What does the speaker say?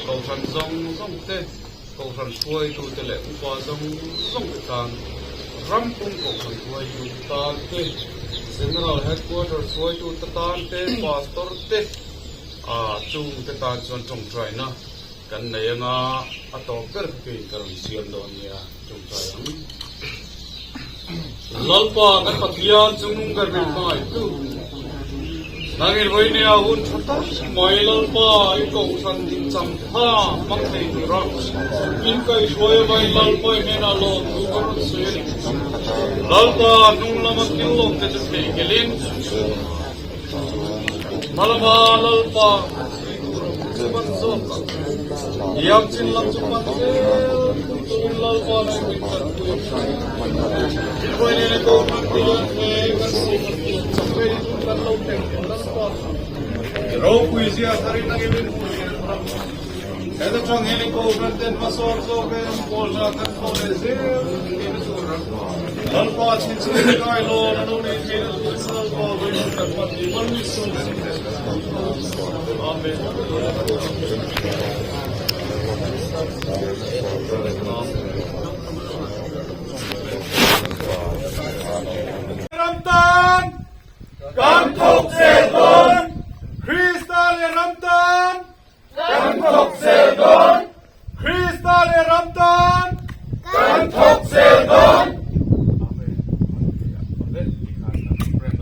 Kohhran zawng zawng te, Kohhran hruaitute leh upa zawng zawng te tan, ram pum Kohhran hruaitu tan te, General Headquarters hruaitute tan te, Pastor te, chung te tan chuan tawngtaina kan nei anga a tawp ber kha keiin ka rawn siam dawn nia tawngtai ang. Lalpa kan Pathian chungnung ber min hmangaihtu nangin vawinia hun tha tak mai Lalpa i kohhran in cham tha hmang thei tura in kaihruai avain Lalpa i hnenah lawmthu ka rawn sawi a ni. Lalpa hnung lama thil lawmte chu theihnghilhin Hmalama Lalpa chu ban zawk a, Iang chin lam chu pan zel turin Lalpa nen min tanpui a. Invawi nena Kohhran te hian he kan Kohhran tur chakei chu kan lo thleng tawh Lalpa ropui zia tharin angin min hmu zel ram. Heta tang hian i Kohhran ten hmasawn zawk e, pawl hna kan thawh leh zel theihna tur Lalpa chhinchhiah kai lawn a lo nei theihna tur chu Lalpa vawiin kan hman ni mal mi sawm Amen. Ram tan kan thawk zel dawn Krista leh ram tan Kan thawk zel dawn! Krista leh ram tan kan thawk zel dawn!